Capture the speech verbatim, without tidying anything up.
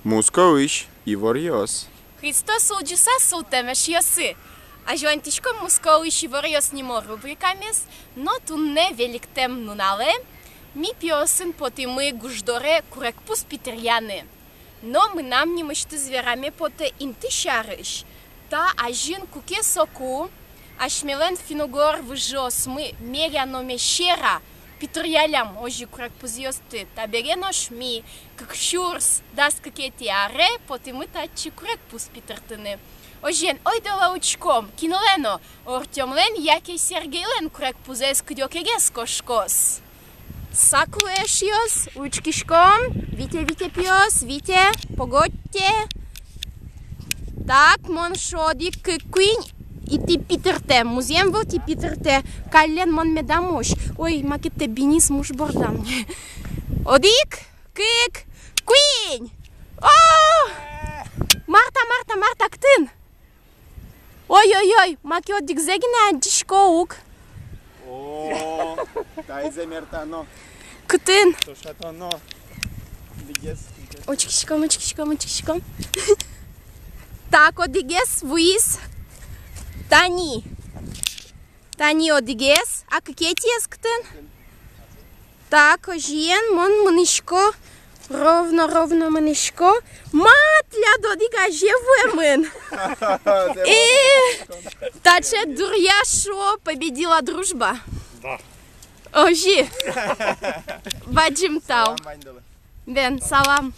Мускоысь иворъёс. Христос улӟыса султэм, эшъёсы! Азьланьтӥськом «Мускоысь иворъёс» нимо рубрикамес, но туннэ, великтэм нуналэ, ми пиосын потӥмы гуждоре курегпуз питыръяны. Но мынам нимысьтыз вераме потэ инты сярысь. Та азьын, куке соку асьмелэн финн-угор выжыосмы меря но мещера питыръяллям озьы курегпузъёсты, табере нош ми, кык сюрс дас кыкетӥ аре, потӥмы татчы курегпуз питыртыны. Озьыен, ойдолэ учком, кинлэн но, Артёмлэн яке Сергейлэн курегпузэз кыдёкегес кошкоз. Сак улэ, эшъёс, учкиськом. Вите, вите, пиос, вите, погодьте. Так, мон шуо: одӥг, кык, куинь, и тӥ питыртэ. Музъем вылтӥ питыртэ. Каллен мон медам усь. Ой, макет тэ биниз муш бордам. Одӥг, кык, куинь. О! Марта, Марта, Марта, кытын? Ой-ой-ой, маке одӥгзэ гинэ адӟисько ук. О, таизэ мертано. Кытын? Тошатоно. Бигес. Учкиськом, учкиськом, учкиськом. Так, одӥгез вуиз. Тани. Тани одӥгез, а кыкетӥез кытын? Так, озьыен, мон мынӥсько, ровно, ровно мынӥсько. Ма, тӥляд одӥг азе вуэмын. Э, таӵе дыръя, шуо, победила дружба. Да. Озьы. Бадӟым тау. Салам ваньдылы. Бен, салам.